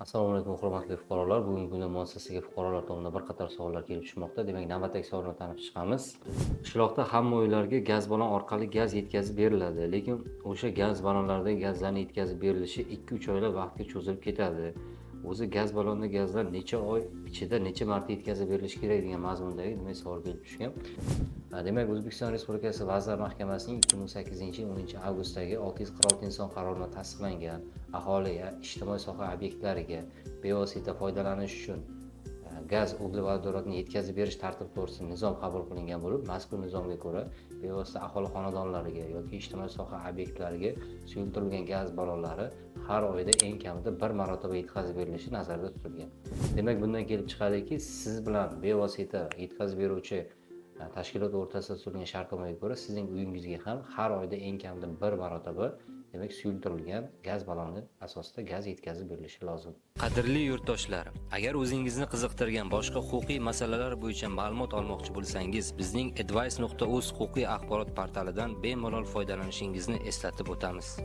Assalomu alaykum, hurmatli fuqarolar. Bugungi kunda muassasaga fuqarolar tomonidan bir qator savollar kelib tushmoqda. Demak, navbatdagi savolni tanib chiqamiz. Qishloqda hamma uylarga gaz ballon orqali gaz yetkazib beriladi, lekin o'sha gaz ballonlaridagi gazlarni yetkazib berilishi 2-3 oylab vaqtga cho'zilib ketadi. O'zi gaz ballonda gazlar necha oy ichida necha marta yetkazib berilishi kerak, degan mazmundagi, demak, savol kelib tushgan. Demak, O'zbekiston Respublikasi Vazirlar Mahkamasining 2008 yil 10 avgustdagi 646-son qarori bilan tasdiqlangan aholiga ijtimoiy soha obyektlariga bevosita foydalanish uchun gaz uglevodorodni yetkazib berish tartibi to'g'risida nizom qabul qilingan bo'lib, mazkur nizomga ko'ra bevosita aholi xonadonlariga yoki ijtimoiy soha obyektlariga suyultirilgan gaz ballonlari har oyda eng kamida bir marotaba yetkazib berilishi nazarda tutilgan. Demak, bundan kelib chiqadiki, siz bilan bevosita yetkazib beruvchi tashkilot o'rtasida tuzilgan shartnomaga ko'ra sizning uyingizga ham har oyda eng kamida bir marotaba, demak, suyultirilgan gaz balloni asosida gaz yetkazib berilishi lozim. Qadrli yurtdoshlar, agar o'zingizni qiziqtirgan boshqa huquqiy masalalar bo'yicha ma'lumot olmoqchi bo'lsangiz, bizning advice.uz huquqiy axborot portalidan bemalol foydalanishingizni eslatib o'tamiz.